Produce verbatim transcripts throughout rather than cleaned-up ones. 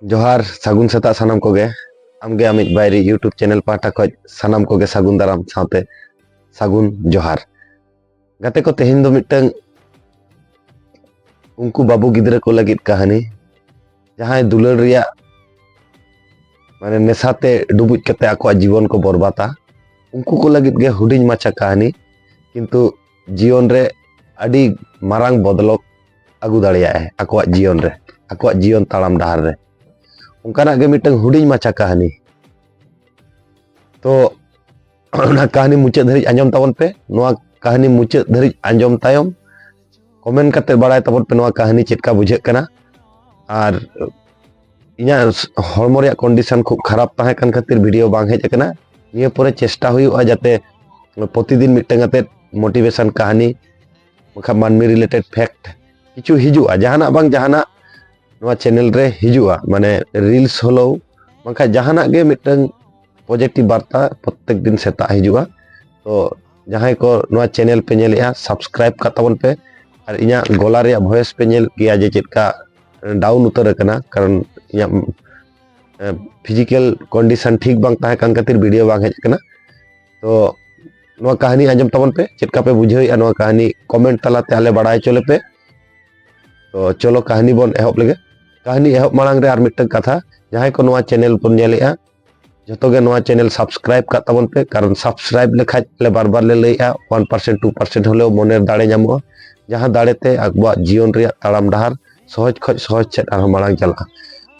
ᱡᱚᱦᱟᱨ, ᱥᱟᱹᱜᱩᱱ ᱥᱮᱛᱟᱜ ᱥᱟᱱᱟᱢ ᱠᱚᱜᱮ᱾ ᱟᱢᱜᱮ ᱟᱢᱤᱡ ᱵᱟᱭᱨᱤ YouTube ᱪᱮᱱᱮᱞ ᱯᱟᱦᱴᱟ ᱠᱷᱚᱱ ᱥᱟᱱᱟᱢ ᱠᱚᱜᱮ ᱥᱟᱹᱜᱩᱱ ᱫᱟᱨᱟᱢ ᱥᱟᱶᱛᱮ ᱥᱟᱹᱜᱩᱱ ᱡᱚᱦᱟᱨ᱾ ᱜᱟᱛᱮ ᱠᱚ, ᱛᱮᱦᱮᱧ ᱫᱚ ᱢᱤᱫᱴᱟᱝ ᱩᱱᱠᱩ ᱵᱟᱹᱵᱩ ᱜᱤᱫᱽᱨᱟᱹ ᱠᱚ ᱞᱟᱹᱜᱤᱫ ᱠᱟᱹᱦᱱᱤ, ᱡᱟᱦᱟᱸᱭ ᱫᱩᱞᱟᱹᱲ ᱨᱮᱭᱟᱜ ᱢᱟᱱᱮ ᱱᱮᱥᱟᱛᱮ ᱰᱩᱵᱩᱡ ᱠᱟᱛᱮ ᱟᱠᱚᱣᱟᱜ ᱡᱤᱵᱚᱱ ᱠᱚ ᱵᱚᱨᱵᱟᱫᱟ, ᱩᱱᱠᱩ ᱠᱚ ᱞᱟᱹᱜᱤᱫ ᱜᱮ ᱦᱩᱰᱤᱧ ᱢᱟᱪᱷᱟ ᱠᱟᱹᱦᱱᱤ, ᱠᱤᱱᱛᱩ ᱡᱤᱭᱚᱱ ᱨᱮ ᱟᱹᱰᱤ ᱢᱟᱨᱟᱝ ᱵᱚᱫᱞᱚ ᱟᱹᱜᱩ ᱫᱟᱲᱮᱭᱟᱜᱼᱟᱭ ᱟᱠᱚᱣᱟᱜ ᱡᱤᱭᱚᱱ ᱨᱮ, ᱟᱠᱚᱣᱟᱜ ᱡᱤᱭᱚᱱ ᱛᱟᱲᱟᱢ ᱰᱟᱦᱟᱨ ᱨᱮ᱾ ᱚᱱᱠᱟᱱᱟᱜ ᱜᱮ ᱢᱤᱫᱴᱟᱝ ᱦᱩᱰᱤᱧ ᱢᱟᱪᱷᱟ ᱠᱟᱹᱦᱱᱤ᱾ ᱛᱚ ᱚᱱᱟ ᱠᱟᱹᱦᱱᱤ ᱢᱩᱪᱟᱹᱫ ᱫᱷᱟᱹᱨᱤᱡ ᱟᱸᱡᱚᱢ ᱛᱟᱵᱚᱱ ᱯᱮ᱾ ᱱᱚᱣᱟ ᱠᱟᱹᱦᱱᱤ ᱢᱩᱪᱟᱹᱫ ᱫᱷᱟᱹᱨᱤᱡ ᱟᱸᱡᱚᱢ ᱛᱟᱭᱚᱢ ᱠᱚᱢᱮᱱᱴ ᱠᱟᱛᱮ ᱵᱟᱲᱟᱭ ᱛᱟᱵᱚᱱ ᱯᱮ ᱱᱚᱣᱟ ᱠᱟᱹᱦᱱᱤ ᱪᱮᱫ ᱞᱮᱠᱟ ᱵᱩᱡᱷᱟᱹᱜ ᱠᱟᱱᱟ᱾ ᱟᱨ ᱤᱧᱟᱹᱜ ᱦᱚᱲᱢᱚ ᱨᱮᱭᱟᱜ ᱠᱚᱱᱰᱤᱥᱚᱱ ᱠᱷᱩᱵ ᱠᱷᱟᱨᱟᱯ ᱛᱟᱦᱮᱸ ᱠᱟᱱ ᱠᱷᱟᱹᱛᱤᱨ ᱵᱷᱤᱰᱤᱭᱳ ᱵᱟᱝ ᱦᱮᱡ ᱟᱠᱟᱱᱟ᱾ ᱱᱤᱭᱟᱹ ᱯᱚᱨᱮ ᱪᱮᱥᱴᱟ ᱦᱩᱭᱩᱜᱼᱟ ᱡᱟᱛᱮ ᱯᱨᱚᱛᱤᱫᱤᱱ ᱢᱤᱫᱴᱟᱝ ᱠᱟᱛᱮ ᱢᱳᱴᱤᱵᱷᱮᱥᱚᱱ ᱠᱟᱹᱦᱱᱤ, ᱵᱟᱝᱠᱷᱟᱱ ᱢᱟᱹᱱᱢᱤ ᱨᱤᱞᱮᱴᱮᱰ ᱯᱷᱮᱠᱴ ᱠᱤᱪᱷᱩ ᱦᱤᱡᱩᱜᱼᱟ, ᱡᱟᱦᱟᱱᱟᱜ ᱵᱟᱝ ᱡᱟᱦᱟᱱᱟᱜ ᱱᱚᱣᱟ ᱪᱮᱱᱮᱞ ᱨᱮ ᱦᱤᱡᱩᱜᱼᱟ, ᱢᱟᱱᱮ ᱨᱤᱞᱥ ᱦᱚᱞᱳ, ᱵᱟᱝᱠᱷᱟᱱ ᱡᱟᱦᱟᱱᱟᱜ ᱜᱮ ᱢᱤᱫᱴᱟᱝ ᱯᱚᱡᱤᱴᱤᱵᱷ ᱵᱟᱨᱛᱟ ᱯᱨᱚᱛᱮᱠ ᱫᱤᱱ ᱥᱮᱛᱟᱜ ᱦᱤᱡᱩᱜᱼᱟ᱾ ᱛᱚ ᱡᱟᱦᱟᱸᱭ ᱠᱚ ᱱᱚᱣᱟ ᱪᱮᱱᱮᱞ ᱯᱮ ᱧᱮᱞᱮᱜᱼᱟ, ᱥᱟᱵᱥᱠᱨᱟᱭᱤᱵ ᱠᱟᱜ ᱛᱟᱵᱚᱱ ᱯᱮ᱾ ᱟᱨ ᱤᱧᱟᱹᱜ ᱜᱚᱞᱟ ᱨᱮᱭᱟᱜ ᱵᱷᱚᱭᱮᱥ ᱯᱮ ᱧᱮᱞ ᱜᱮᱭᱟ ᱡᱮ ᱪᱮᱫ ᱞᱮᱠᱟ ᱰᱟᱣᱩᱱ ᱩᱛᱟᱹᱨ ᱟᱠᱟᱱᱟ, ᱠᱟᱨᱚᱱ ᱤᱧᱟᱹᱜ ᱯᱷᱤᱡᱤᱠᱮᱞ ᱠᱚᱱᱰᱤᱥᱚᱱ ᱴᱷᱤᱠ ᱵᱟᱝ ᱛᱟᱦᱮᱸ ᱠᱟᱱ ᱠᱷᱟᱹᱛᱤᱨ ᱵᱷᱤᱰᱤᱭᱳ ᱵᱟᱝ ᱦᱮᱡ ᱟᱠᱟᱱᱟ᱾ ᱛᱚ ᱱᱚᱣᱟ ᱠᱟᱹᱦᱱᱤ ᱟᱸᱡᱚᱢ ᱛᱟᱵᱚᱱ ᱯᱮ, ᱪᱮᱫ ᱞᱮᱠᱟ ᱯᱮ ᱵᱩᱡᱷᱟᱹᱣᱮᱫᱼᱟ ᱱᱚᱣᱟ ᱠᱟᱹᱦᱱᱤ ᱠᱚᱢᱮᱱᱴ ᱛᱟᱞᱟᱛᱮ ᱟᱞᱮ ᱵᱟᱲᱟᱭ ᱦᱚᱪᱚ ᱞᱮᱯᱮ᱾ ᱛᱚ ᱪᱚᱞᱚ ᱠᱟᱹᱦᱱᱤ ᱵᱚᱱ ᱮᱦᱚᱵ ᱞᱮᱜᱮ᱾ ᱠᱟᱹᱦᱱᱤ ᱮᱦᱚᱵ ᱢᱟᱲᱟᱝ ᱨᱮ ᱟᱨ ᱢᱤᱫᱴᱟᱝ ᱠᱟᱛᱷᱟ, ᱡᱟᱦᱟᱸᱭ ᱠᱚ ᱱᱚᱣᱟ ᱪᱮᱱᱮᱞ ᱵᱚᱱ ᱧᱮᱞᱮᱜᱼᱟ, ᱡᱚᱛᱚ ᱜᱮ ᱱᱚᱣᱟ ᱪᱮᱱᱮᱞ ᱥᱟᱵᱥᱠᱨᱟᱭᱤᱵ ᱠᱟᱜ ᱛᱟᱵᱚᱱ ᱯᱮ, ᱠᱟᱨᱚᱱ ᱥᱟᱵᱥᱠᱨᱟᱭᱤᱵ ᱞᱮᱠᱷᱟᱡ ᱞᱮ ᱵᱟᱨ ᱵᱟᱨ ᱞᱮ ᱞᱟᱹᱭᱮᱜᱼᱟ, ᱚᱣᱟᱱ ᱯᱟᱨᱥᱮᱱᱴ ᱴᱩ ᱯᱟᱨᱥᱮᱱᱴ ᱦᱚᱞᱮᱣ ᱢᱚᱱᱮᱨ ᱫᱟᱲᱮ ᱧᱟᱢᱚᱜᱼᱟ, ᱡᱟᱦᱟᱸ ᱫᱟᱲᱮᱛᱮ ᱟᱵᱚᱣᱟᱜ ᱡᱤᱭᱚᱱ ᱨᱮᱭᱟᱜ ᱛᱟᱲᱟᱢ ᱰᱟᱦᱟᱨ ᱥᱚᱦᱚᱡ ᱠᱷᱚᱡ ᱥᱚᱦᱚᱡ ᱥᱮᱫ ᱟᱨᱦᱚᱸ ᱢᱟᱲᱟᱝ ᱪᱟᱞᱟᱜᱼᱟ᱾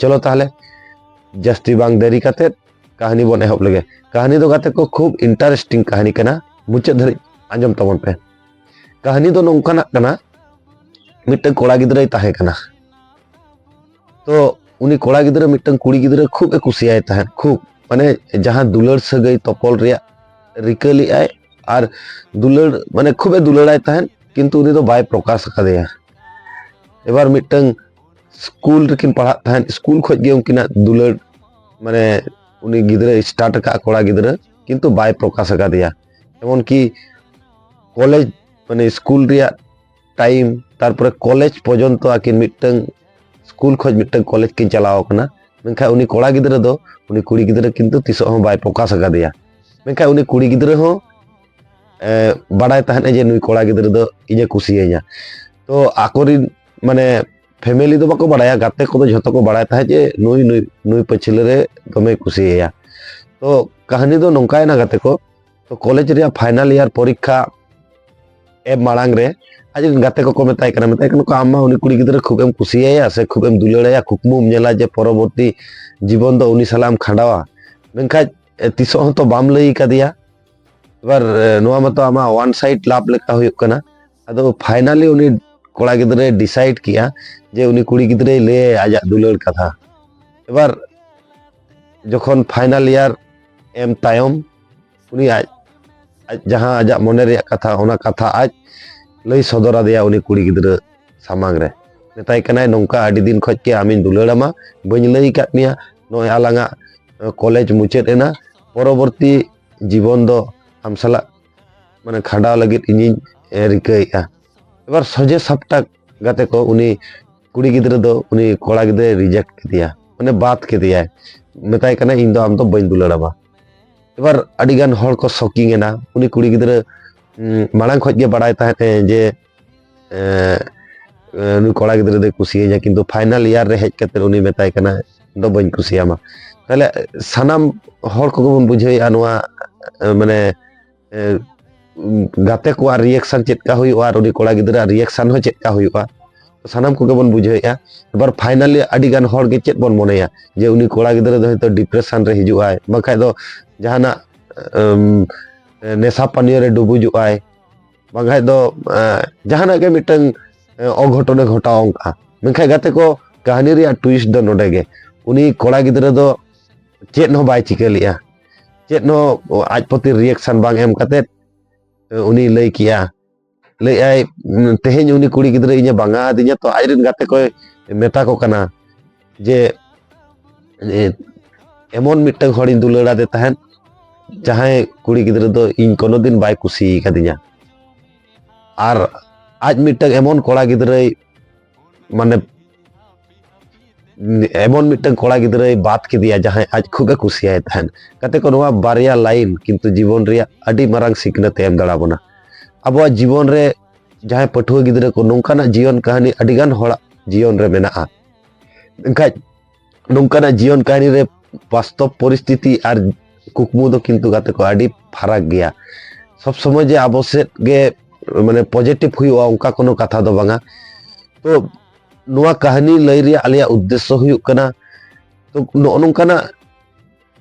ᱪᱚᱞᱚ ᱛᱟᱦᱞᱮ ᱡᱟᱹᱥᱛᱤ ᱵᱟᱝ ᱫᱮᱨᱤ ᱠᱟᱛᱮ ᱠᱟᱹᱦᱱᱤ ᱵᱚᱱ ᱮᱦᱚᱵ ᱞᱮᱜᱮ᱾ ᱠᱟᱹᱦᱱᱤ ᱫᱚ ᱜᱟᱛᱮ ᱠᱚ ᱠᱷᱩᱵ ᱤᱱᱴᱟᱨᱮᱥᱴᱤᱝ ᱠᱟᱹᱦᱱᱤ ᱠᱟᱱᱟ, ᱢᱩᱪᱟᱹᱫ ᱫᱷᱟᱹᱨᱤᱡ ᱟᱸᱡᱚᱢ ᱛᱟᱵᱚᱱ ᱯᱮ᱾ ᱠᱟᱹᱦᱱᱤ ᱫᱚ ᱱᱚᱝᱠᱟᱱᱟᱜ ᱠᱟᱱᱟ, ᱢᱤᱫᱴᱟᱝ ᱠᱚᱲᱟ ᱜᱤᱫᱽᱨᱟᱹᱭ ᱛᱟᱦᱮᱸ ᱠᱟᱱᱟ᱾ ᱛᱚ ᱩᱱᱤ ᱠᱚᱲᱟ ᱜᱤᱫᱽᱨᱟᱹ ᱢᱤᱫᱴᱟᱝ ᱠᱩᱲᱤ ᱜᱤᱫᱽᱨᱟᱹ ᱠᱷᱩᱵ ᱮ ᱠᱩᱥᱤᱭᱟᱭ ᱛᱟᱦᱮᱸᱫ, ᱠᱷᱩᱵ, ᱢᱟᱱᱮ ᱡᱟᱦᱟᱸ ᱫᱩᱞᱟᱹᱲ ᱥᱟᱹᱜᱟᱹᱭ ᱛᱚᱯᱚᱞ ᱨᱮᱭᱟᱜ ᱨᱤᱠᱟᱹ ᱞᱮᱫᱟᱭ ᱟᱨ ᱫᱩᱞᱟᱹᱲ, ᱢᱟᱱᱮ ᱠᱷᱩᱵ ᱮ ᱫᱩᱞᱟᱹᱲᱟᱭ ᱛᱟᱦᱮᱸᱫ, ᱠᱤᱱᱛᱩ ᱩᱱᱤ ᱫᱚ ᱵᱟᱭ ᱯᱨᱚᱠᱟᱥ ᱟᱠᱟᱫᱮᱭᱟ᱾ ᱮᱵᱟᱨ ᱢᱤᱫᱴᱟᱝ ᱥᱠᱩᱞ ᱨᱮᱠᱤᱱ ᱯᱟᱲᱦᱟᱜ ᱛᱟᱦᱮᱸᱫ, ᱥᱠᱩᱞ ᱠᱷᱚᱱ ᱜᱮ ᱩᱱᱠᱤᱱᱟᱜ ᱫᱩᱞᱟᱹᱲ, ᱢᱟᱱᱮ ᱩᱱᱤ ᱜᱤᱫᱽᱨᱟᱹᱭ ᱥᱴᱟᱨᱴ ᱟᱠᱟᱫᱼᱟ ᱠᱚᱲᱟ ᱜᱤᱫᱽᱨᱟᱹ, ᱠᱤᱱᱛᱩ ᱵᱟᱭ ᱯᱨᱚᱠᱟᱥ ᱟᱠᱟᱫᱮᱭᱟ᱾ ᱮᱢᱚᱱᱠᱤ ᱠᱚᱞᱮᱡᱽ, ᱢᱟᱱᱮ ᱥᱠᱩᱞ ᱨᱮᱭᱟᱜ ᱴᱟᱭᱤᱢ, ᱛᱟᱨᱯᱚᱨᱮ ᱠᱚᱞᱮᱡᱽ ᱯᱚᱨᱡᱚᱱᱛᱚ ᱟᱹᱠᱤᱱ ᱢᱤᱫᱴᱟᱝ ᱥᱠᱩᱞ ᱠᱷᱚᱱ ᱢᱤᱫᱴᱟᱝ ᱠᱚᱞᱮᱡᱽ ᱠᱤᱱ ᱪᱟᱞᱟᱣ ᱟᱠᱟᱱᱟ᱾ ᱢᱮᱱᱠᱷᱟᱱ ᱩᱱᱤ ᱠᱚᱲᱟ ᱜᱤᱫᱽᱨᱟᱹ ᱫᱚ ᱩᱱᱤ ᱠᱩᱲᱤ ᱜᱤᱫᱽᱨᱟᱹ ᱠᱤᱱᱛᱩ ᱛᱤᱥᱚᱜ ᱦᱚᱸ ᱵᱟᱭ ᱯᱨᱚᱠᱟᱥ ᱟᱠᱟᱫᱮᱭᱟ᱾ ᱢᱮᱱᱠᱷᱟᱱ ᱩᱱᱤ ᱠᱩᱲᱤ ᱜᱤᱫᱽᱨᱟᱹ ᱦᱚᱸ ᱮ, ᱵᱟᱲᱟᱭ ᱛᱟᱦᱮᱸᱫ ᱡᱮ ᱱᱩᱭ ᱠᱚᱲᱟ ᱜᱤᱫᱽᱨᱟᱹ ᱫᱚ ᱤᱧᱮ ᱠᱩᱥᱤᱭᱟᱹᱧᱟ᱾ ᱛᱚ ᱟᱠᱚᱨᱤᱱ ᱢᱟᱱᱮ ᱯᱷᱮᱢᱮᱞᱤ ᱫᱚ ᱵᱟᱠᱚ ᱵᱟᱲᱟᱭᱟ, ᱜᱟᱛᱮ ᱠᱚᱫᱚ ᱡᱷᱚᱛᱚ ᱠᱚ ᱵᱟᱲᱟᱭ ᱛᱟᱦᱮᱸᱫ ᱡᱮ ᱱᱩᱭ ᱱᱩᱭ ᱱᱩᱭ ᱯᱟᱹᱪᱷᱞᱟᱹ ᱨᱮ ᱫᱚᱢᱮᱭ ᱠᱩᱥᱤᱭᱟᱭᱟ᱾ ᱛᱚ ᱠᱟᱹᱦᱱᱤ ᱫᱚ ᱱᱚᱝᱠᱟᱭᱮᱱᱟ ᱜᱟᱛᱮ ᱠᱚ, ᱛᱚ ᱠᱚᱞᱮᱡᱽ ᱨᱮᱭᱟᱜ ᱯᱷᱟᱭᱱᱟᱞ ᱤᱭᱟᱨ ᱯᱚᱨᱤᱠᱠᱷᱟ ᱮᱢ ᱢᱟᱲᱟᱝ ᱨᱮ ᱟᱡ ᱨᱮᱱ ᱜᱟᱛᱮ ᱠᱚᱠᱚ ᱢᱮᱛᱟᱭ ᱠᱟᱱᱟ, ᱢᱮᱛᱟᱭ ᱠᱟᱱᱟ ᱠᱚ, "ᱟᱢ ᱢᱟ ᱩᱱᱤ ᱠᱩᱲᱤ ᱜᱤᱫᱽᱨᱟᱹ ᱠᱷᱩᱵ ᱮᱢ ᱠᱩᱥᱤᱭᱟᱭᱟ ᱥᱮ ᱠᱷᱩᱵ ᱮᱢ ᱫᱩᱞᱟᱹᱲᱟᱭᱟ, ᱠᱩᱠᱢᱩᱢ ᱧᱮᱞᱟ ᱡᱮ ᱯᱚᱨᱚᱵᱚᱨᱛᱤ ᱡᱤᱵᱚᱱ ᱫᱚ ᱩᱱᱤ ᱥᱟᱞᱟᱜ ᱮᱢ ᱠᱷᱟᱸᱰᱟᱣᱟ, ᱢᱮᱱᱠᱷᱟᱱ ᱮ, ᱛᱤᱥᱚᱜ ᱦᱚᱸᱛᱚ ᱵᱟᱢ ᱞᱟᱹᱭ ᱠᱟᱫᱮᱭᱟ᱾" ᱮᱵᱟᱨ ᱮ, ᱱᱚᱣᱟ ᱢᱟᱛᱚ ᱟᱢᱟᱜ ᱚᱣᱟᱱ ᱥᱟᱭᱤᱰ ᱞᱟᱵᱷ ᱞᱮᱠᱟ ᱦᱩᱭᱩᱜ ᱠᱟᱱᱟ᱾ ᱟᱫᱚ ᱯᱷᱟᱭᱱᱟᱞᱤ ᱩᱱᱤ ᱠᱚᱲᱟ ᱜᱤᱫᱽᱨᱟᱹᱭ ᱰᱤᱥᱟᱭᱤᱰ ᱠᱮᱜᱼᱟ ᱡᱮ ᱩᱱᱤ ᱠᱩᱲᱤ ᱜᱤᱫᱽᱨᱟᱹᱭ ᱞᱟᱹᱭ ᱟᱭᱟ ᱟᱡᱟᱜ ᱫᱩᱞᱟᱹᱲ ᱠᱟᱛᱷᱟ᱾ ᱮᱵᱟᱨ ᱡᱚᱠᱷᱚᱱ ᱯᱷᱟᱭᱱᱟᱞ ᱤᱭᱟᱨ ᱮᱢ ᱛᱟᱭᱚᱢ ᱩᱱᱤ ᱟᱡ ᱟᱡ ᱡᱟᱦᱟᱸ ᱟᱡᱟᱜ ᱢᱚᱱᱮ ᱨᱮᱭᱟᱜ ᱠᱟᱛᱷᱟ, ᱚᱱᱟ ᱠᱟᱛᱷᱟ ᱟᱡ ᱞᱟᱹᱭ ᱥᱚᱫᱚᱨ ᱟᱫᱮᱭᱟ ᱩᱱᱤ ᱠᱩᱲᱤ ᱜᱤᱫᱽᱨᱟᱹ ᱥᱟᱢᱟᱝ ᱨᱮ᱾ ᱢᱮᱛᱟᱭ ᱠᱟᱱᱟᱭ, "ᱱᱚᱝᱠᱟ ᱟᱹᱰᱤ ᱫᱤᱱ ᱠᱷᱚᱡ ᱜᱮ ᱟᱢᱤᱧ ᱫᱩᱞᱟᱹᱲ ᱟᱢᱟ, ᱵᱟᱹᱧ ᱞᱟᱹᱭ ᱟᱠᱟᱫ ᱢᱮᱭᱟ, ᱱᱚᱜᱼᱚᱭ ᱟᱞᱟᱝᱟᱜ ᱮ, ᱠᱚᱞᱮᱡᱽ ᱢᱩᱪᱟᱹᱫ ᱮᱱᱟ, ᱯᱚᱨᱚᱵᱚᱨᱛᱤ ᱡᱤᱵᱚᱱ ᱫᱚ ᱟᱢ ᱥᱟᱞᱟᱜ ᱢᱟᱱᱮ ᱠᱷᱟᱸᱰᱟᱣ ᱞᱟᱹᱜᱤᱫ ᱤᱧᱤᱧ ᱮ, ᱨᱤᱠᱟᱹᱭᱮᱫᱼᱟ᱾" ᱮᱵᱟᱨ ᱥᱚᱡᱷᱮ ᱥᱟᱯᱴᱟ ᱜᱟᱛᱮ ᱠᱚ ᱩᱱᱤ ᱠᱩᱲᱤ ᱜᱤᱫᱽᱨᱟᱹ ᱫᱚ ᱩᱱᱤ ᱠᱚᱲᱟ ᱜᱤᱫᱽᱨᱟᱹᱭ ᱨᱤᱡᱮᱠᱴ ᱠᱮᱫᱮᱭᱟ, ᱢᱟᱱᱮ ᱵᱟᱫ ᱠᱮᱫᱮᱭᱟᱭ, ᱢᱮᱛᱟᱭ ᱠᱟᱱᱟᱭ, "ᱤᱧ ᱫᱚ ᱟᱢ ᱫᱚ ᱵᱟᱹᱧ ᱫᱩᱞᱟᱹᱲ ᱟᱢᱟ᱾" ᱮᱵᱟᱨ ᱟᱹᱰᱤ ᱜᱟᱱ ᱦᱚᱲ ᱠᱚ ᱥᱚᱠᱤᱝ ᱮᱱᱟ᱾ ᱩᱱᱤ ᱠᱩᱲᱤ ᱜᱤᱫᱽᱨᱟᱹ ᱩᱸ, ᱢᱟᱲᱟᱝ ᱠᱷᱚᱡ ᱜᱮ ᱵᱟᱲᱟᱭ ᱛᱟᱦᱮᱸᱫ ᱮ ᱡᱮ ᱮ, ᱮ, ᱱᱩᱭ ᱠᱚᱲᱟ ᱜᱤᱫᱽᱨᱟᱹ ᱫᱚᱭ ᱠᱩᱥᱤᱭᱟᱹᱧᱟ, ᱠᱤᱱᱛᱩ ᱯᱷᱟᱭᱱᱟᱞ ᱤᱭᱟᱨ ᱨᱮ ᱦᱮᱡ ᱠᱟᱛᱮ ᱩᱱᱤ ᱢᱮᱛᱟᱭ ᱠᱟᱱᱟ, "ᱫᱚ ᱵᱟᱹᱧ ᱠᱩᱥᱤᱭᱟᱢᱟ᱾" ᱛᱟᱦᱞᱮ ᱥᱟᱱᱟᱢ ᱦᱚᱲ ᱠᱚᱜᱮ ᱵᱚᱱ ᱵᱩᱡᱷᱟᱹᱣᱮᱫᱼᱟ ᱱᱚᱣᱟ ᱮ, ᱢᱟᱱᱮ ᱮ, ᱜᱟᱛᱮ ᱠᱚᱣᱟᱜ ᱨᱤᱭᱮᱠᱥᱚᱱ ᱪᱮᱫ ᱞᱮᱠᱟ ᱦᱩᱭᱩᱜᱼᱟ ᱟᱨ ᱩᱱᱤ ᱠᱚᱲᱟ ᱜᱤᱫᱽᱨᱟᱹᱣᱟᱜ ᱨᱤᱭᱮᱠᱥᱚᱱ ᱦᱚᱸ ᱪᱮᱫ ᱞᱮᱠᱟ ᱦᱩᱭᱩᱜᱼᱟ, ᱥᱟᱱᱟᱢ ᱠᱚᱜᱮ ᱵᱚᱱ ᱵᱩᱡᱷᱟᱹᱣᱮᱫᱼᱟ᱾ ᱮᱵᱟᱨ ᱯᱷᱟᱭᱱᱟᱞᱤ ᱟᱹᱰᱤ ᱜᱟᱱ ᱦᱚᱲ ᱜᱮ ᱪᱮᱫ ᱵᱚᱱ ᱢᱚᱱᱮᱭᱟ ᱡᱮ ᱩᱱᱤ ᱠᱚᱲᱟ ᱜᱤᱫᱽᱨᱟᱹ ᱫᱚ ᱦᱚᱭᱛᱳ ᱰᱤᱯᱨᱮᱥᱚᱱ ᱨᱮ ᱦᱤᱡᱩᱜ ᱟᱭ, ᱵᱟᱝᱠᱷᱟᱡ ᱫᱚ ᱡᱟᱦᱟᱱᱟᱜ ᱮᱢ, ᱱᱮᱥᱟ ᱯᱟᱹᱱᱤᱭᱟᱹ ᱨᱮ ᱰᱩᱵᱩᱡᱚᱜ ᱟᱭ, ᱵᱟᱝᱠᱷᱟᱡ ᱫᱚ ᱮ, ᱡᱟᱦᱟᱱᱟᱜ ᱜᱮ ᱢᱤᱫᱴᱟᱝ ᱮ, ᱚᱜᱷᱚᱴᱚᱱᱮ ᱜᱷᱚᱴᱟᱣ ᱚᱱᱠᱟ᱾ ᱢᱮᱱᱠᱷᱟᱡ ᱜᱟᱛᱮ ᱠᱚ, ᱠᱟᱹᱦᱱᱤ ᱨᱮᱭᱟᱜ ᱴᱩᱭᱤᱥᱴ ᱫᱚ ᱱᱚᱰᱮ ᱜᱮ, ᱩᱱᱤ ᱠᱚᱲᱟ ᱜᱤᱫᱽᱨᱟᱹ ᱫᱚ ᱪᱮᱫ ᱦᱚᱸ ᱵᱟᱭ ᱪᱤᱠᱟᱹ ᱞᱮᱜᱼᱟ, ᱪᱮᱫ ᱦᱚᱸ ᱟᱡ ᱯᱨᱚᱛᱤ ᱨᱤᱭᱮᱠᱥᱚᱱ ᱵᱟᱝ ᱮᱢ ᱠᱟᱛᱮᱫ ᱩᱱᱤ ᱞᱟᱹᱭ ᱠᱮᱜᱼᱟ, ᱞᱟᱹᱭ ᱟᱭ, "ᱛᱮᱦᱮᱧ ᱩᱱᱤ ᱠᱩᱲᱤ ᱜᱤᱫᱽᱨᱟᱹ ᱤᱧᱮ ᱵᱟᱝᱟ ᱟᱹᱫᱤᱧᱟ", ᱛᱚ ᱟᱡᱨᱮᱱ ᱜᱟᱛᱮ ᱠᱚᱭ ᱢᱮᱛᱟ ᱠᱚ ᱠᱟᱱᱟ ᱡᱮ, ᱮ, "ᱮᱢᱚᱱ ᱢᱤᱫᱴᱟᱝ ᱦᱚᱲᱤᱧ ᱫᱩᱞᱟᱹᱲ ᱟᱫᱮ ᱛᱟᱦᱮᱸᱫ, ᱡᱟᱦᱟᱸᱭ ᱠᱩᱲᱤ ᱜᱤᱫᱽᱨᱟᱹ ᱫᱚ ᱤᱧ ᱠᱳᱱᱳ ᱫᱤᱱ ᱵᱟᱭ ᱠᱩᱥᱤ ᱠᱟᱫᱤᱧᱟ, ᱟᱨ ᱟᱡ ᱢᱤᱫᱴᱟᱝ ᱮᱢᱚᱱ ᱠᱚᱲᱟ ᱜᱤᱫᱽᱨᱟᱹᱭ ᱢᱟᱱᱮ ᱮᱢᱚᱱ ᱢᱤᱫᱴᱟᱝ ᱠᱚᱲᱟ ᱜᱤᱫᱽᱨᱟᱹᱭ ᱵᱟᱫ ᱠᱮᱫᱮᱭᱟ ᱡᱟᱦᱟᱸᱭ ᱟᱡ ᱠᱷᱩᱵ ᱮ ᱠᱩᱥᱤᱭᱟᱭ ᱛᱟᱦᱮᱸᱫ᱾ ᱜᱟᱛᱮ ᱠᱚ, ᱱᱚᱣᱟ ᱵᱟᱨᱭᱟ ᱞᱟᱭᱤᱱ ᱠᱤᱱᱛᱩ ᱡᱤᱵᱚᱱ ᱨᱮᱭᱟᱜ ᱟᱹᱰᱤ ᱢᱟᱨᱟᱝ ᱥᱤᱠᱷᱱᱟᱹᱛ ᱮ ᱮᱢ ᱫᱟᱲᱮ ᱟᱵᱚᱱᱟ᱾ ᱟᱵᱚᱣᱟᱜ ᱡᱤᱵᱚᱱ ᱨᱮ ᱡᱟᱦᱟᱸᱭ ᱯᱟᱹᱴᱷᱩᱣᱟᱹ ᱜᱤᱫᱽᱨᱟᱹ ᱠᱚ, ᱱᱚᱝᱠᱟᱱᱟᱜ ᱡᱤᱭᱚᱱ ᱠᱟᱹᱦᱱᱤ ᱟᱹᱰᱤᱜᱟᱱ ᱦᱚᱲᱟᱜ ᱡᱤᱭᱚᱱ ᱨᱮ ᱢᱮᱱᱟᱜᱼᱟ᱾ ᱢᱮᱱᱠᱷᱟᱱ ᱱᱚᱝᱠᱟᱱᱟᱜ ᱡᱤᱭᱚᱱ ᱠᱟᱹᱦᱱᱤ ᱨᱮ ᱵᱟᱥᱛᱚᱵ ᱯᱚᱨᱤᱥᱛᱷᱤᱛᱤ ᱟᱨ ᱠᱩᱠᱢᱩ ᱫᱚ ᱠᱤᱱᱛᱩ ᱜᱟᱛᱮ ᱠᱚ ᱟᱹᱰᱤ ᱯᱷᱟᱨᱟᱠ ᱜᱮᱭᱟ᱾ ᱥᱚᱵ ᱥᱚᱢᱚᱭ ᱡᱮ ᱟᱵᱚ ᱥᱮᱫ ᱜᱮ ᱢᱟᱱᱮ ᱯᱚᱡᱮᱴᱤᱵᱷ ᱦᱩᱭᱩᱜᱼᱟ, ᱚᱱᱠᱟ ᱠᱳᱱᱳ ᱠᱟᱛᱷᱟ ᱫᱚ ᱵᱟᱝᱟ᱾ ᱛᱚ ᱱᱚᱣᱟ ᱠᱟᱹᱦᱱᱤ ᱞᱟᱹᱭ ᱨᱮᱭᱟᱜ ᱟᱞᱮᱭᱟᱜ ᱩᱫᱽᱫᱮᱥᱥᱚ ᱦᱩᱭᱩᱜ ᱠᱟᱱᱟ, ᱛᱚ ᱱᱚᱜᱼᱚ ᱱᱚᱝᱠᱟᱱᱟᱜ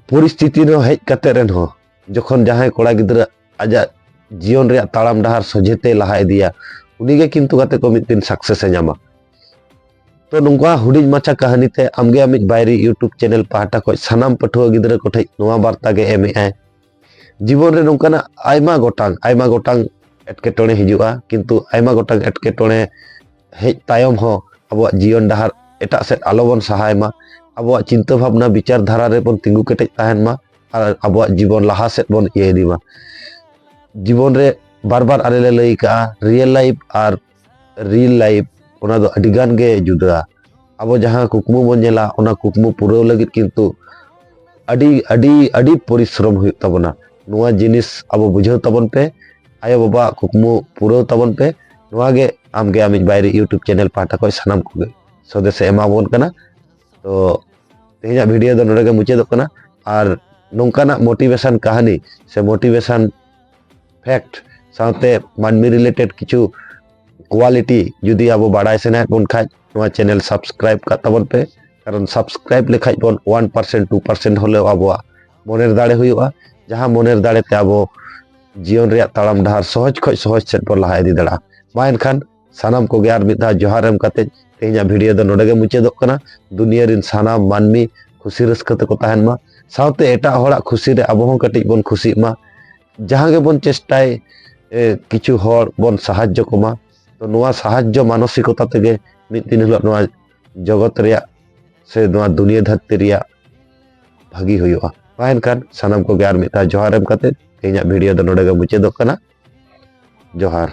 ᱯᱚᱨᱤᱥᱛᱷᱤᱛᱤ ᱨᱮᱦᱚᱸ ᱦᱮᱡ ᱠᱟᱛᱮ ᱨᱮᱦᱚᱸ ᱡᱚᱠᱷᱚᱱ ᱡᱟᱦᱟᱸᱭ ᱠᱚᱲᱟ ᱜᱤᱫᱽᱨᱟᱹ ᱟᱡᱟᱜ ᱡᱤᱭᱚᱱ ᱨᱮᱭᱟᱜ ᱛᱟᱲᱟᱢ ᱰᱟᱦᱟᱨ ᱥᱚᱡᱷᱮ ᱛᱮ ᱞᱟᱦᱟ ᱤᱫᱤᱭᱟ, ᱩᱱᱤᱜᱮ ᱠᱤᱱᱛᱩ ᱜᱟᱛᱮ ᱠᱚ ᱢᱤᱫ ᱫᱤᱱ ᱥᱟᱠᱥᱮᱥ ᱮ ᱧᱟᱢᱟ᱾ ᱛᱚ ᱱᱚᱝᱠᱟ ᱦᱩᱰᱤᱧ ᱢᱟᱪᱷᱟ ᱠᱟᱹᱦᱱᱤ ᱛᱮ ᱟᱢᱜᱮ ᱟᱢᱤᱡ ᱵᱟᱭᱨᱤ YouTube ᱪᱮᱱᱮᱞ ᱯᱟᱦᱴᱟ ᱠᱷᱚᱱ ᱥᱟᱱᱟᱢ ᱯᱟᱹᱴᱷᱩᱣᱟᱹ ᱜᱤᱫᱽᱨᱟᱹ ᱠᱚᱴᱷᱮᱱ ᱱᱚᱣᱟ ᱵᱟᱨᱛᱟ ᱜᱮ ᱮᱢ ᱮᱜᱼᱟᱭ᱾ ᱡᱤᱵᱚᱱ ᱨᱮ ᱱᱚᱝᱠᱟᱱᱟᱜ ᱟᱭᱢᱟ ᱜᱚᱴᱟᱝ, ᱟᱭᱢᱟ ᱜᱚᱴᱟᱝ ᱮᱴᱠᱮᱴᱚᱬᱮ ᱦᱤᱡᱩᱜᱼᱟ, ᱠᱤᱱᱛᱩ ᱟᱭᱢᱟ ᱜᱚᱴᱟᱝ ᱮᱴᱠᱮᱴᱚᱬᱮ ᱦᱮᱡ ᱛᱟᱭᱚᱢ ᱦᱚᱸ ᱟᱵᱚᱣᱟᱜ ᱡᱤᱭᱚᱱ ᱰᱟᱦᱟᱨ ᱮᱴᱟᱜ ᱥᱮᱫ ᱟᱞᱚ ᱵᱚᱱ ᱥᱟᱦᱟᱭ ᱢᱟ, ᱟᱵᱚᱣᱟᱜ ᱪᱤᱱᱛᱟᱹ ᱵᱷᱟᱵᱽᱱᱟ ᱵᱤᱪᱟᱨ ᱫᱷᱟᱨᱟ ᱨᱮᱵᱚᱱ ᱛᱤᱸᱜᱩ ᱠᱮᱴᱮᱡ ᱛᱟᱦᱮᱱ ᱢᱟ ᱟᱨ ᱟᱵᱚᱣᱟᱜ ᱡᱤᱵᱚᱱ ᱞᱟᱦᱟ ᱥᱮᱫ ᱵᱚᱱ ᱤᱭᱟᱹ ᱤᱫᱤ ᱢᱟ᱾ ᱡᱤᱵᱚᱱ ᱨᱮ ᱵᱟᱨ ᱵᱟᱨ ᱟᱞᱮ ᱞᱮ ᱞᱟᱹᱭ ᱠᱟᱜᱼᱟ, ᱨᱤᱭᱮᱞ ᱞᱟᱭᱤᱯᱷ ᱟᱨ ᱨᱤᱞ ᱞᱟᱭᱤᱯᱷ ᱚᱱᱟ ᱫᱚ ᱟᱹᱰᱤ ᱜᱟᱱ ᱜᱮ ᱡᱩᱫᱟᱹᱜᱼᱟ᱾ ᱟᱵᱚ ᱡᱟᱦᱟᱸ ᱠᱩᱠᱢᱩ ᱵᱚᱱ ᱧᱮᱞᱟ, ᱚᱱᱟ ᱠᱩᱠᱢᱩ ᱯᱩᱨᱟᱹᱣ ᱞᱟᱹᱜᱤᱫ ᱠᱤᱱᱛᱩ ᱟᱹᱰᱤ ᱟᱹᱰᱤ ᱟᱹᱰᱤ ᱯᱚᱨᱤᱥᱨᱚᱢ ᱦᱩᱭᱩᱜ ᱛᱟᱵᱚᱱᱟ᱾ ᱱᱚᱣᱟ ᱡᱤᱱᱤᱥ ᱟᱵᱚ ᱵᱩᱡᱷᱟᱹᱣ ᱛᱟᱵᱚᱱ ᱯᱮ, ᱟᱭᱳ ᱵᱟᱵᱟᱣᱟᱜ ᱠᱩᱠᱢᱩ ᱯᱩᱨᱟᱹᱣ ᱛᱟᱵᱚᱱ ᱯᱮ᱾ ᱱᱚᱣᱟ ᱜᱮ ᱟᱢᱜᱮ ᱟᱢᱤᱡ ᱵᱟᱭᱨᱤ YouTube ᱪᱮᱱᱮᱞ ᱯᱟᱦᱴᱟ ᱠᱷᱚᱱ ᱥᱟᱱᱟᱢ ᱠᱚᱜᱮ ᱥᱚᱫᱮᱥ ᱮ ᱮᱢᱟᱵᱚᱱ ᱠᱟᱱᱟ᱾ ᱛᱚ ᱛᱮᱦᱮᱧᱟᱜ ᱵᱷᱤᱰᱤᱭᱳ ᱫᱚ ᱱᱚᱰᱮ ᱜᱮ ᱢᱩᱪᱟᱹᱫᱚᱜ ᱠᱟᱱᱟ᱾ ᱟᱨ ᱱᱚᱝᱠᱟᱱᱟᱜ ᱢᱳᱴᱤᱵᱷᱮᱥᱚᱱ ᱠᱟᱹᱦᱱᱤ ᱥᱮ ᱢᱳᱴᱤᱵᱷᱮᱥᱚᱱ ᱯᱷᱮᱠᱴ ᱥᱟᱶᱛᱮ ᱢᱟᱹᱱᱢᱤ ᱨᱤᱞᱮᱴᱮᱰ ᱠᱤᱪᱷᱩ ᱠᱳᱣᱟᱞᱤᱴᱤ ᱡᱩᱫᱤ ᱟᱵᱚ ᱵᱟᱲᱟᱭ ᱥᱟᱱᱟᱭᱮᱫ ᱵᱚᱱ ᱠᱷᱟᱡ, ᱱᱚᱣᱟ ᱪᱮᱱᱮᱞ ᱥᱟᱵᱥᱠᱨᱟᱭᱤᱵ ᱠᱟᱜ ᱛᱟᱵᱚᱱ ᱯᱮ᱾ ᱠᱟᱨᱚᱱ ᱥᱟᱵᱥᱠᱨᱟᱭᱤᱵ ᱞᱮᱠᱷᱟᱡ ᱵᱚᱱ ᱚᱣᱟᱱ ᱯᱟᱨᱥᱮᱱᱴ, ᱴᱩ ᱯᱟᱨᱥᱮᱱᱴ ᱦᱚᱞᱮᱣ ᱟᱵᱚᱣᱟᱜ ᱢᱚᱱᱮᱨ ᱫᱟᱲᱮ ᱦᱩᱭᱩᱜᱼᱟ᱾ ᱡᱟᱦᱟᱸ ᱢᱚᱱᱮᱨ ᱫᱟᱲᱮ ᱛᱮ ᱟᱵᱚ ᱡᱤᱭᱚᱱ ᱨᱮᱭᱟᱜ ᱛᱟᱲᱟᱢ ᱰᱟᱦᱟᱨ ᱥᱚᱦᱚᱡ ᱠᱷᱚᱡ ᱥᱚᱦᱚᱡ ᱥᱮᱫ ᱵᱚᱱ ᱞᱟᱦᱟ ᱤᱫᱤ ᱫᱟᱲᱮᱭᱟᱜᱼᱟ᱾ ᱢᱟ ᱮᱱᱠᱷᱟᱱ ᱥᱟᱱᱟᱢ ᱠᱚᱜᱮ ᱟᱨ ᱢᱤᱫ ᱫᱷᱟᱣ ᱡᱚᱦᱟᱨ ᱮᱢ ᱠᱟᱛᱮ ᱛᱮᱦᱮᱧᱟᱜ ᱵᱷᱤᱰᱤᱭᱳ ᱫᱚ ᱱᱚᱰᱮ ᱜᱮ ᱢᱩᱪᱟᱹᱫᱚᱜ ᱠᱟᱱᱟ᱾ ᱫᱩᱱᱤᱭᱟᱹ ᱨᱮᱱ ᱥᱟᱱᱟᱢ ᱢᱟᱹᱱᱢᱤ ᱠᱷᱩᱥᱤ ᱨᱟᱹᱥᱠᱟᱹ ᱛᱮᱠᱚ ᱛᱟᱦᱮᱱ ᱢᱟ, ᱥᱟᱶᱛᱮ ᱮᱴᱟᱜ ᱦᱚᱲᱟᱜ ᱠᱷᱩᱥᱤ ᱨᱮ ᱟᱵᱚ ᱦᱚᱸ ᱠᱟᱹᱴᱤᱡ ᱵᱚᱱ ᱠᱷᱩᱥᱤᱜ ᱢᱟ᱾ ᱡᱟᱦᱟᱸ ᱜᱮᱵᱚᱱ ᱪᱮᱥᱴᱟᱭ, ᱮ, ᱠᱤᱪᱷᱩ ᱦᱚᱲ ᱵᱚᱱ ᱥᱟᱦᱟᱡᱽᱡᱚ ᱠᱚᱢᱟ᱾ ᱛᱚ ᱱᱚᱣᱟ ᱥᱟᱦᱟᱡᱽᱡᱚ ᱢᱟᱱᱚᱥᱤᱠᱚᱛᱟ ᱛᱮᱜᱮ ᱢᱤᱫ ᱫᱤᱱ ᱦᱤᱞᱳᱜ ᱱᱚᱣᱟ ᱡᱚᱜᱚᱛ ᱨᱮᱭᱟᱜ ᱥᱮ ᱱᱚᱣᱟ ᱫᱩᱱᱤᱭᱟᱹ ᱫᱷᱟᱹᱨᱛᱤ ᱨᱮᱭᱟᱜ ᱵᱷᱟᱹᱜᱤ ᱦᱩᱭᱩᱜᱼᱟ᱾ ᱢᱟ ᱮᱱᱠᱷᱟᱱ ᱥᱟᱱᱟᱢ ᱠᱚᱜᱮ ᱟᱨ ᱢᱤᱫ ᱫᱷᱟᱣ ᱡᱚᱦᱟᱨ ᱮᱢ ᱠᱟᱛᱮ ᱛᱮᱦᱮᱧᱟᱜ ᱵᱷᱤᱰᱤᱭᱳ ᱫᱚ ᱱᱚᱰᱮ ᱜᱮ ᱢᱩᱪᱟᱹᱫᱚᱜ ᱠᱟᱱᱟ᱾ ᱡᱚᱦᱟᱨ᱾